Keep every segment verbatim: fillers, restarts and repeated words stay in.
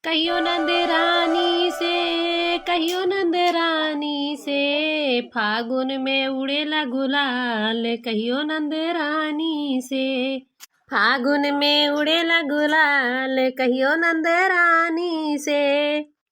कहियो नंद रानी से, कहियो नंद रानी से, फागुन में उड़ेला गुलाल, कहियो नंद रानी से। फागुन में उड़ेला गुलाल, कहियो नंद रानी से।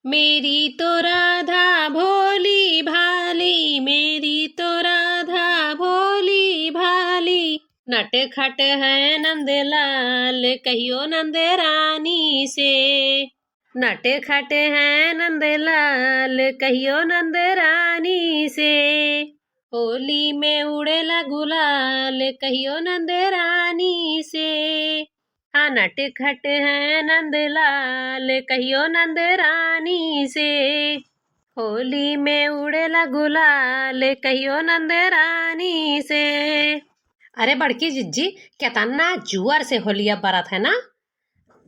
मेरी तो राधा भोली भाली, मेरी तो राधा भोली भाली, नटखट है नंदलाल, कहियो नंद रानी से। नटखट है नंदलाल, कहियो नंद रानी से। होली में उड़ेला गुलाल, कहियो नंद रानी से। हाँ, नटखट है नंदलाल, कहियो नंद रानी से। होली में उड़ेला गुलाल, कहियो नंद रानी से। अरे बड़की जिज्जी, केतना जुअर से होलिया बरत है ना।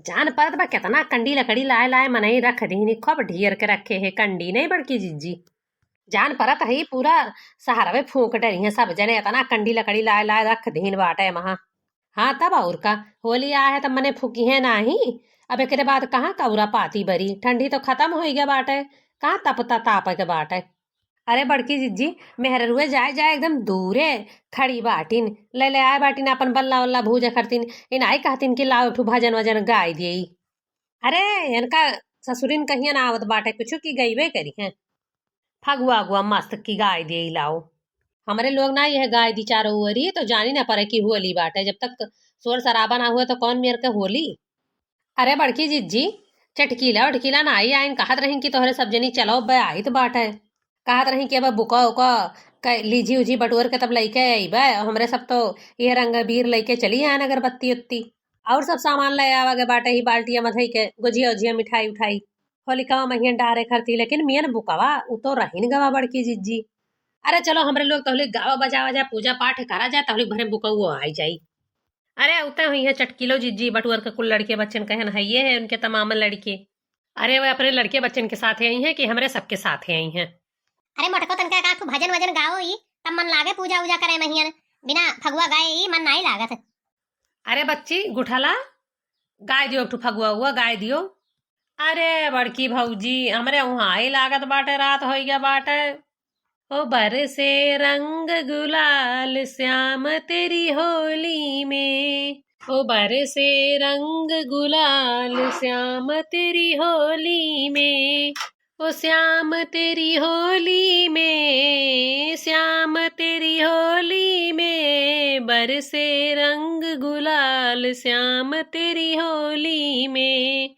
जान परत बा केतना कंडी लकड़ी लाए लाए मनई रख दीनी, खूब ढेर के रखे है कंडी, नहीं बड़की जिज्जी? जान परत है पूरा सहरवे फूंक डरी है सब जने, एतना कंडी लकड़ी लाए लाए रख दीन बाटे महा। हाँ तब और का, होली आए है तब मने फूकी है नाही। अब एकरे बाद कहाँ कौरा पाती बरी, ठंडी तो खत्म होई गया बाटे, कहाँ तपता ताप के बाटे। अरे बड़की जिज्जी, मेहररुए जाए जाए एकदम दूरे खड़ी बाटिन, ले ले आए बाटिन अपन बल्ला उल्ला भूजे करतिन, इनाई कहतिन कि लाओ एक ठो भजन वजन गाय देई। अरे इनका ससुरिन कहिया ना आवत बाटे कुछ कि गईबे करी हैं। फगुआ अगुआ मस्त की गाय देई लाओ। हमरे लोग ना यह गाय दी चारों ओरी तो जानी ना पड़े कि होली बाटे, जब तक शोर शराबा ना हुए तो कौन मेर के होली। अरे बड़की जिज्जी, चटकीला उटकीला ना आई आइन, कहत रही कि तोहरे सब जनी चलो बे आइत बाटे। कहत रही कि अब बुका उका क-, लीझी उझी बटोर के तब लइके अइबे। हमरे सब तो ये रंग बीर लइके चली आन अगरबत्ती उत्ती। और सब सामान ले आवा गे बाटे ही बाल्टिया मथई के, गुझिया उझिया मिठाई उठाई। होलिकवा महियन डारे खरती, लेकिन मियन बुकवा उ तो रहिन गवा बड़की जिज्जी। अरे चलो हमरे लोग तहली गावा बजावा जाए, पूजा पाठ करा जाए, तहली भरे बुकवो आई जाई। अरे उते हुई है चटकीलो जिज्जी, बटुअर के कुल लड़के बच्चन कहन है ये है उनके तमाम लड़के। अरे वे अपने लड़के बच्चन के साथ आई हैं कि हमरे सबके साथ आई हैं? अरे मोटको तनका का तू भजन वजन गाओ ई, तब मन लागे पूजा उजा करे महियन, बिना फगुआ गाए ई मन नाई लागत। अरे बच्ची गुठला, गाय दियो एक ठो फगुआ उआ गाय दियो। अरे बड़की भौजी, हमरे वहाँ आई लागत बाटे, रात होई गया बाटे। ओ बरसे रंग गुलाल श्याम तेरी होली में, ओ बरसे रंग गुलाल श्याम तेरी होली में, ओ श्याम तेरी होली में, श्याम तेरी होली में, बरसे रंग गुलाल श्याम तेरी होली में।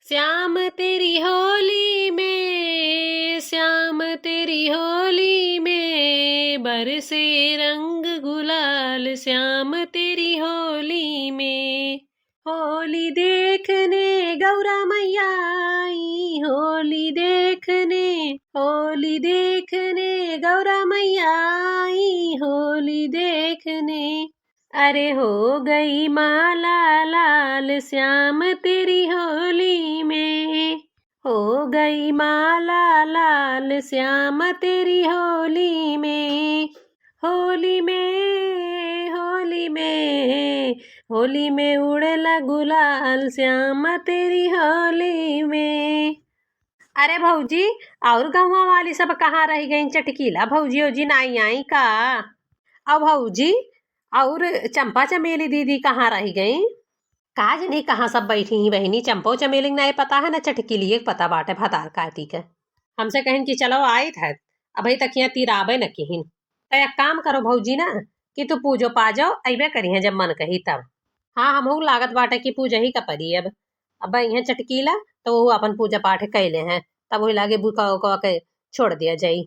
श्याम तेरी होली में, श्याम तेरी होली में, बरसे रंग गुलाल श्याम तेरी होली में। होली देखने गौरा मैया आई, होली देखने, होली देखने गौरा मैया आई, होली देखने। अरे हो गई माला लाल श्याम तेरी होली में, हो गई माला लाल श्याम तेरी होली में। होली में, होली में, होली में उड़ेला गुलाल श्याम तेरी होली में। अरे भौजी, और गौवा वाली सब कहाँ रहि गईं? चटकीला भौजी ओजी नाई आई का? अउ भौजी, और चंपा चमेली दीदी कहाँ रहि गईं? का जनी कहाँ सब बैठी ही बहिनी, चंपो चमेली नाई पता है, न चटकीलिए के पता बाटे भतार काटी के। हमसे कहिन कि चलो आइत है, अबही तक हियाँ तीर आबे न किहिन। त एक काम करो भौजी ना, कि तू पूजो पाजो अइबे करिहें जब मन कही तब। हाँ, हमहू लागत बाटे कि पूजही का परी अब। अब इहें चटकीला, त वो अपन पूजा पाठ कइले हैं, तब वही लागे बुका उका के छोड़ दिया जाई।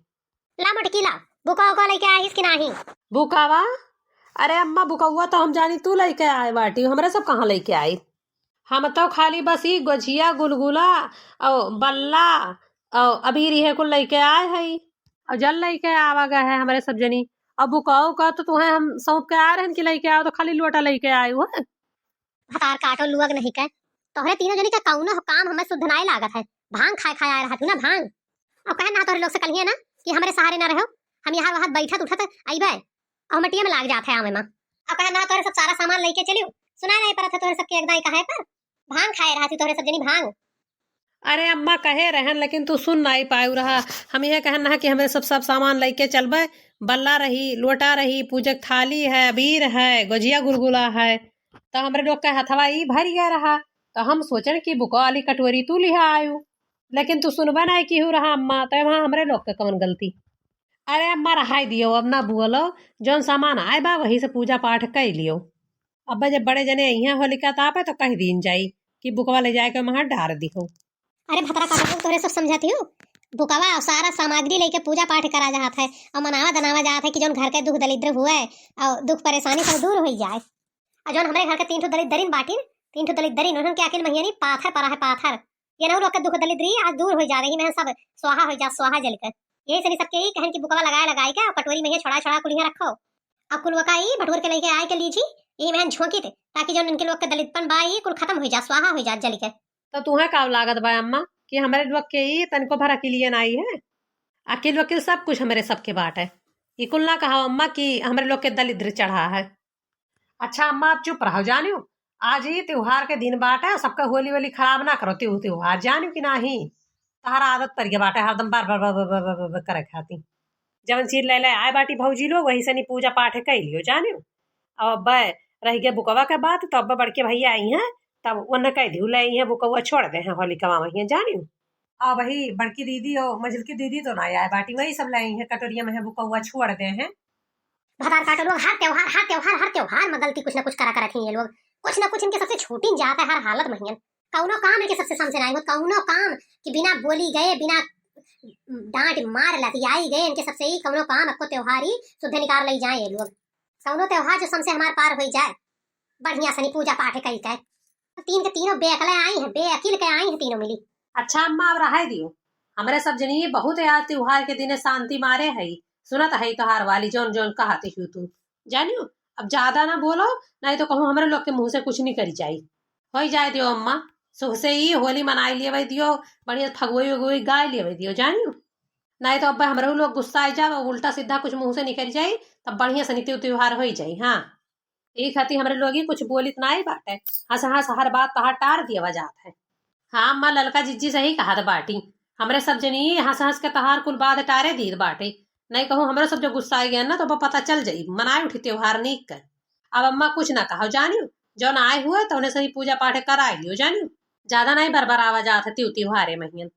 ला मोटकी ला, बुका उका लइके आहिस कि नाही? बुकावा? अरे अम्मा, बुकौआ तो हम जानी तू लइके आए बाटी, हमरा सब कहाँ लइके आई? हम तो खाली बस ई गोझिया, गुलगुला, और बल्ला, और अबीर इहे कुल लइके आए हई। और जल लइके आवा गए है हमरे सब जनी। और बुकाऊ का तो तुहें हम सौंप के आ रहन कि लइके आओ, तो खाली लोटा लइके आए हुए। भतार काटो लुअग नहीं के, तोहरे तीनों जनी के कौनो काम हमें शुद्ध नाई लागत है। भांग खाए खाए आए रहत हूँ ना, भांग। अब कहन ना तोहरे लोग से कलिए ना कि हमरे सहारे ना रहो, हम यहाँ वहाँ बैठत उठत अइबे, और मटिया में लाग जात है आवे में। अब कहन ना तोहरे सब सारा सामान लइके चलियो, सुनाई नहीं पड़त है तोहरे सबके एक दाई कहे पर। भांग खाए रहत हूँ तोहरे सब जनी, भांग। अरे अम्मा, कहे रहन, लेकिन तू सुन नाई पायु रहा। हम यह कहन रहा कि हमरे सब, सब सामान लइके चलबे, बल्ला रही, लोटा रही, पूजक थाली है, अबीर है, गोजिया गुलगुला है, तो हमरे लोग के हथवा ई भर गया रहा। तो हम सोचन कि बुकवा वाली कटोरी तू लिहा आयु, लेकिन तू सुनबे नाई किहु रहा अम्मा, तो वहाँ हमरे लोग के कौन गलती? अरे अम्मा, रहाई दियो, अब ना बोलो, जौन सामान आए बा वही से पूजा पाठ कइ लियो। अब जब बड़े जने अइहें होलिका तापे तो कह दीन जाई कि बुकवा ले जाए के वहाँ डार दिहो। अरे भतरा काटो, तोहरे सब समझाती हूँ। बुकवा और सारा सामग्री लेके पूजा पाठ करा जात है और मनावा दनावा जात है कि जौन घर के दुख दलिद्र हुए और दुख परेशानी सब दूर होइ जाए। और जौन हमरे घर के तीन ठो दलिद्दरिन बाटिन, तीन ठो दलिद्दरिन, उन्हन के आखिर महियानी पाथर परा है, पाथर। ये नौ लोग के दुख दलिद्री आज दूर होइ जा रही, में सब स्वाहा होइ जा, स्वाहा जल कर। यही से सबके यही कहन कि बुकवा लगाए लगाए के और कटोरी में ये छोड़ा छोड़ा कुलियाँ रखो। अब कुल वका ई बटोर के लेके आए के लीजी, ई महन झोंकी थे, ताकि जौन इनके लोग के दलितपन बा, ई कुल खत्म होइ जा, स्वाहा होइ जा जल के। तो तुहे का लागत बा अम्मा कि हमरे लोग के ई तनिको भर अकिलियन आई है? अकिल वकिल सब कुछ हमरे सबके बाट है। ई कुल ना कहा अम्मा कि हमरे लोग के दलिद्र चढ़ा है। अच्छा अम्मा, आप चुप रहो, जानियो, आज ई त्योहार के दिन बाटे, सबका होली वोली खराब ना करो, त्यू-, त्योहार जानियो कि नाही? तहरा आदत पड़ गया बाटे हरदम बार बार, बार, बार, बार, बार, बार करे खाती। जवन चीज ले ले आए बाटी भौजी लोग, वही सनी पूजा पाठ कइ लियो, जानियो। अब अब्बे रह गया बुकवा के बात, तो अब्बे बड़के भैया आई हैं, तब उन्हें कह दियो, ले आई हैं बुकवा, छोड़ दे हैं होलिकवा वहीं, जानियो। अब वही बड़की दीदी और मझलकी दीदी तो ना आए बाटी, वही सब ले आई हैं, कटोरिया में है बुकवा, छोड़ दे हैं। भतार काटो लोग, हर त्योहार, हर त्योहार, हर त्योहार में गलती कुछ ना कुछ करा करत हैं ये लोग। कुछ ना कुछ इनके सबसे छूटिन जात है हर हालत में हियन। कौनो काम इनके सबसे समझे नाई होत, कौनो काम कि बिना बोली गए, बिना डांट मार लतियाई गए, इनके सबसे ही कौनो काम अक्को त्योहार ही सुधे निकार लई जाए ये लोग। कौनो त्योहार जो समझे हमार पार होई जाए, बढ़िया सनी पूजा पाठ कई के। तीन के तीनों बेअकले आई हैं, बेअकिल के आई हैं तीनों मिली। अच्छा अम्मा, अब रहाई दियो, हमरे सब जनी बहुत यार त्योहार के दिने शांति मारे है, सुनत है तोहार वाली जौन जौन कहत ही तू, जानियो। अब ज्यादा ना बोलो, नहीं तो कहूँ हमरे लोग के मुँह से कुछ नहीं करी जाई। होई जाए दियो अम्मा, सुख से ही होली मनाई लेवे दियो, बढ़िया फगुई उगुई गाय लेवे दियो, जानियो। नहीं तो अब हमरे लोग गुस्सा आई जावे, उल्टा सीधा कुछ मुँह से निकल जाई, तब बढ़िया से नीति त्योहार होई जाई। हाँ, यही खातिर हमरे लोग ही कुछ बोलित नाई बाटे, हंस हंस हर बात तहार टार दिया जात है। हाँ अम्मा, ललका जिज्जी सही कहत बाटी, हमरे सब जनी हंस हंस के तहार कुल बात टारे दीत बाटे। नहीं कहूँ हमरे सब जो गुस्सा आई गया ना, तो अब पता चल जाई, मनाए उठी त्योहार नीक के। अब अम्मा कुछ ना कहो जानियो, जौन आए हुए तो उन्हें सही पूजा पाठ कराए लियो जानियो। ज्यादा नहीं बरबरावा जात है त्यू त्योहारे महियन।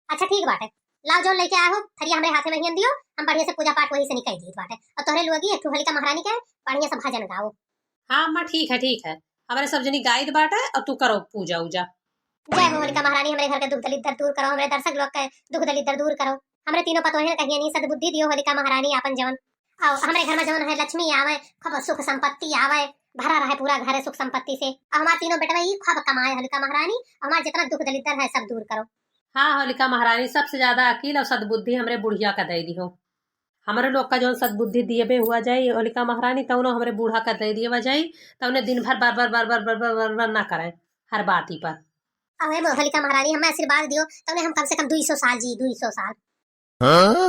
अच्छा ठीक बाटे, लाओ जौन लेके आए हो थरिया हमरे हाथे महियन दियो, हम बढ़िया से पूजा पाठ वही से निकाल दीत बाटे। और तोहरे लोग ही एक ठो होलिका महारानी के बढ़िया से भजन गाओ। हाँ अम्मा, ठीक है, ठीक है, हमरे सब जनी गाइत बाटे और तू करो पूजा उजा। जय हो होलिका महारानी, हमरे घर के दुख दलिद्दर दूर करो, हमरे दर्शक लोग के दुख दलिद्दर दूर करो। हमरे तीनों पतोहन कहिए नहीं सद्बुद्धि दियो होलिका महारानी आपन जवन। और हमरे घर में जवन है लक्ष्मी आवे, खूब सुख संपत्ति आवे, भरा रहे पूरा घर सुख संपत्ति से। और हमारे तीनों बेटवा ही खूब कमाए होलिका महारानी, और हमारे जितना दुख दलिद्दर है सब दूर करो। हाँ होलिका महारानी, सबसे ज्यादा अकील और सद्बुद्धि हमरे बुढ़िया का दे दिहो। हमरे लोग का जौन सद्बुद्धि दिए बे हुआ जाई होलिका महारानी, तौनो हमरे बूढ़ा का दे दिए हुआ जाई, तौने दिन भर बर बर बर बर बर बर बर बर ना करें हर बात ही पर। अहे होलिका महारानी, हमें आशीर्वाद दियो, तौने हम कम से कम दुई सौ साल जी, दुई सौ साल। हाँ?